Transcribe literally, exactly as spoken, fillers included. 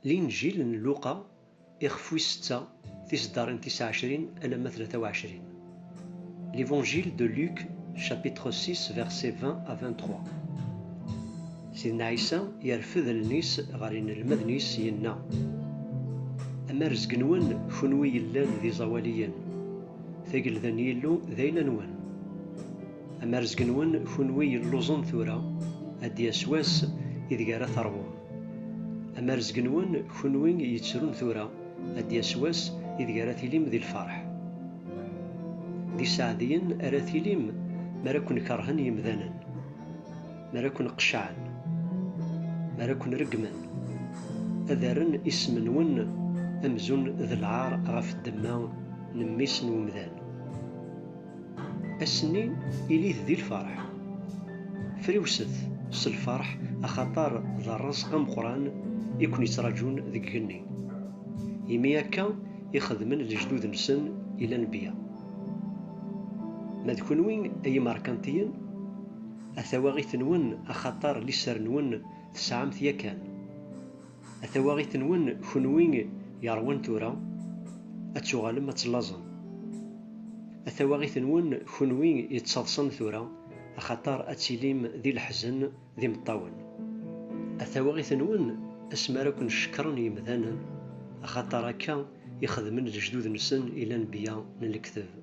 Linjil n Luqa, ixef wis setta, tiseddarin tis ɛecrin alamma tlata u ɛecrin. L'Évangile de Luc, chapitre six, versets vingt à vingt-trois. Sidna Ɛisa yerfed allen-is ɣer inelmaden-is, yenna: Amarezg-nwen, kunwi yellan d iẓawaliyen, tagelda n Yillu d ayla-nwen. Amarezg-nwen, kunwi yelluẓen tura, ad d-yas wass ideg ara terwum. Amarezg-nwen, kunwi yettrun tura, ad d-yas wass ideg ara tilim di lferḥ. D iseɛdiyen ara tilim mi ara ken-kerhen yemdanen, mi ara ken-qeccɛen, mi ara ken-reggmen, ad rren isem-nwen amzun d lɛar ɣef ddemma n Mmi-s n umdan. Ass-nni, ilit di lferḥ. Friwset s lferḥ, axaṭer d rrezq ameqqran i ken-yettraǧun deg igenni. Imi akka i xedmen lejdud-nsen i lanbeyya. Ma d kunwi, ay imerkantiyen, a tawaɣit-nwen, axaṭer liser-nwen tesɛam-t yakan. A tawaɣit-nwen, kunwi yerwan tura, ad tuɣalem ad tellaẓem. A tawaɣit-nwen, kunwi yettaḍsan tura, axaṭer ad tilim di leḥzen d imeṭṭawen. A tawaɣit-nwen, asmi ara ken-cekkren yemdanen, axaṭer akka i xedmen lejdud-nsen i lanbeyya n lekdeb.